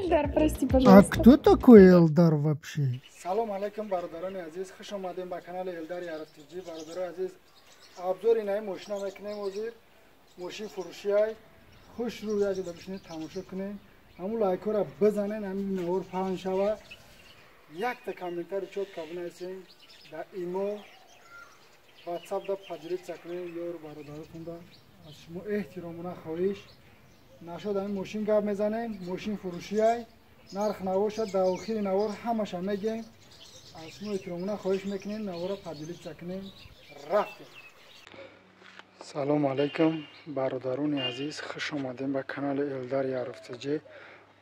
Эльдар, прости, пожалуйста. А кто такой Эльдар вообще? Салом алейкум, бародарони азиз, хуш омадем ба канали Элдар Яровтиҷӣ. Бародарони азиз, обзори наи мошина мекунем ҳозир. Мошин фурӯшиай. Хуш рӯ як ҷода бишинед, тамошо кунем. Ҳамун лайкҳоро бизанен, ҳамин навор паҳн шава. Якта комментари чётко бинависем дар имо, ватсап да поделиться кунем ёру бародаротонда. Аз шумо эҳтиромона хоҳиш. Нашод ҳамин мошин гап мезанем, мошин фурӯшиай. Нарх навошад, дар охири навор ҳамаша мегем. Аз шумо эҳтиромона хоҳиш мекунем, наворро поделиться кунем. Рафтем. Салом алейкум, бародарони азиз, хуш омадем ба канали Элдар Яровтиҷӣ.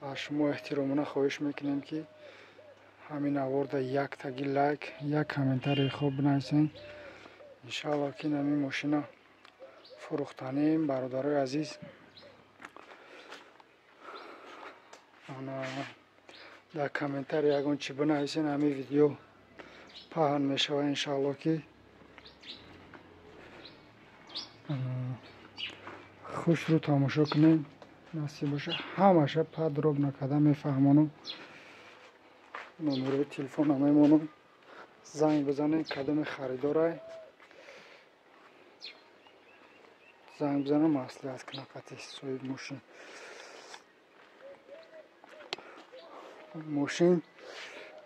Аз шумо эҳтиромона хоҳиш мекунем, ки ҳамин наворда яктаги лайк, як комментарии хуб бинависем. Иншаалло, ки ҳамин мошина фурӯхтанем, бародарои азиз. Дар комментарий ягон чӣ бинависен, ҳамин видео паҳн мешавад, иншаалло, ки хушрӯ тамошо кунем. Насиб боша, ҳамаша подробно карда мефаҳмонам. Номерои телефона мемонам, занг бизанед, кадоме харидорай занг бизанам, маслиҳат кунам қати соҳиби мошин. Мошин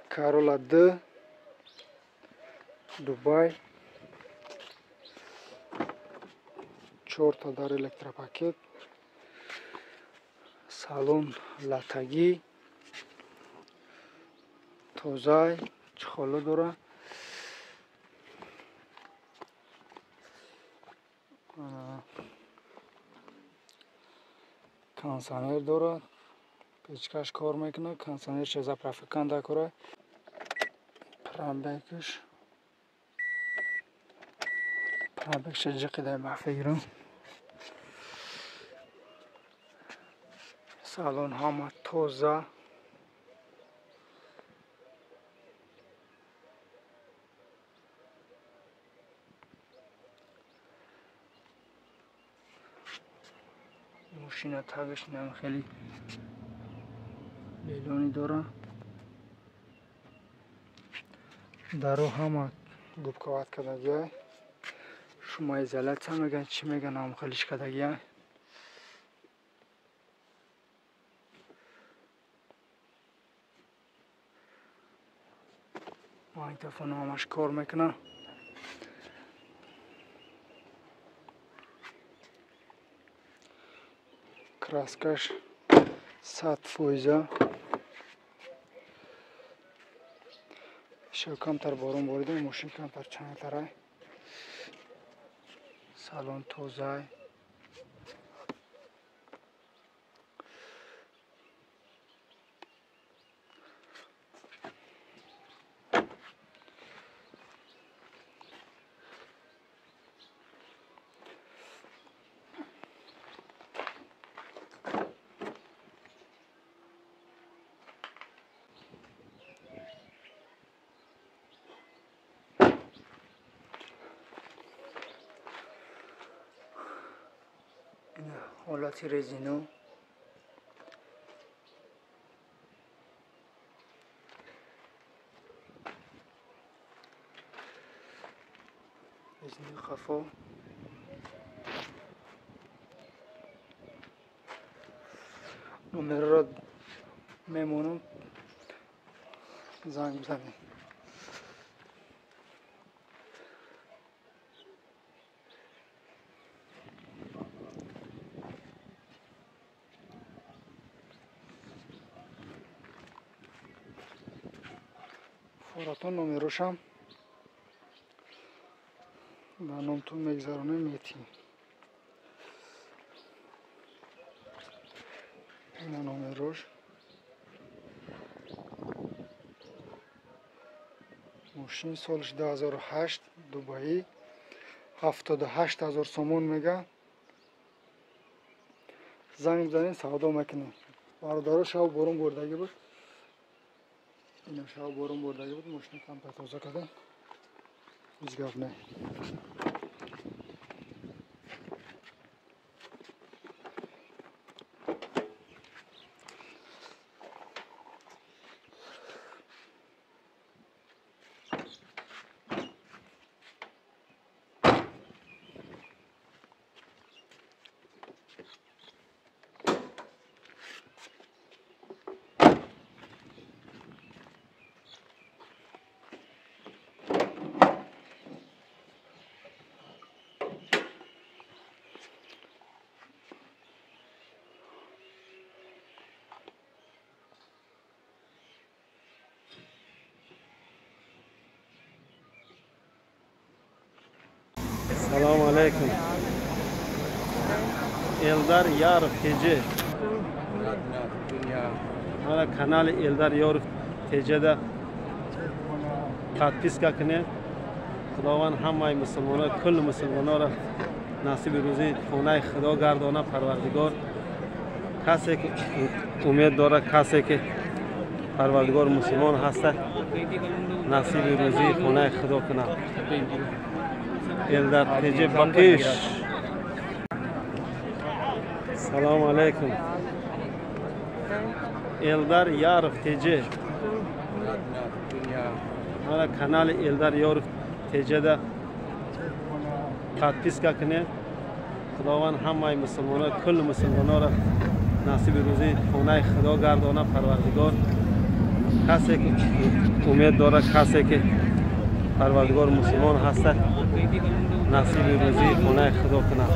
Corolla D Дубай, чорта дар электропакет, салон латагӣ, тозай, чхоло дора. Кондиционер дорад, печкаш кор мекунад, кондиционерша заправка канда кора. Пробегша ҷиқидай ба фикрам. Салон ҳама тоза. Мошина тагаш нам хеле лелони дора. Даро ҳама губковат кардагиай. Шумоизоляция меган, чӣ меган, ҳам хелиш кардагиай. Магнитофон ҳамаш кор мекунад. Краскаш 100%. Шо камтар борон борида, мошин камтар чангтарай. Салон тозай. Ҳолати резино. Резино хафо. Номерро мемонам, занг бизанед. Форатон номерошам ба номтон мегзаронем, метим. Ина номерош. Мошин солш 2008 Дубаи, 78 000 сомон мега. Занг бизанед, савдо мекунем. Бародаро, шав борон бурдагӣ буд. Ина шав борон бурдагӣ буд, мошина камтар тоза карда. Ҳеҷ гап не. Салом алейкум. Элдар Яров ТЖ. Мана канали Элдар Яров ТЖда подписка кунед. Худованд ҳамаи мусулмонро, кулли мусулмонро насиби рӯзи хонаи Худо гардона, Парвардигор. Касе ки умед дорад, касе ки Парвардигор мусулмон ҳаста, насиби рӯзи хонаи Худо кунад. Элдар ТЖ ба пеш. Салом алейкум. Элдар Яров ТЖ. Мана канали Элдар Яров ТЖда подписка кунед. Худованд ҳамаи мусулмонро, кулли мусулмонро насиби рӯзи хонаи Худо гардона, Парвардигор. Касе ки умед дорад, касе ки Парвардигор мусулмон ҳаста, насиби рӯзи хонаи Худо кунад.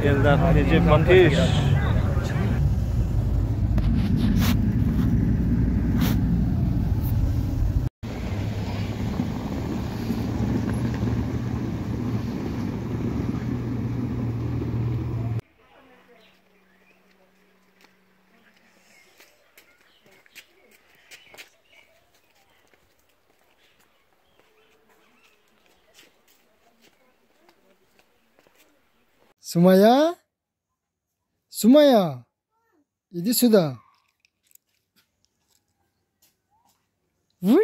Элдар ТЖ ба пеш. Сумая? Сумая, иди сюда. Вы?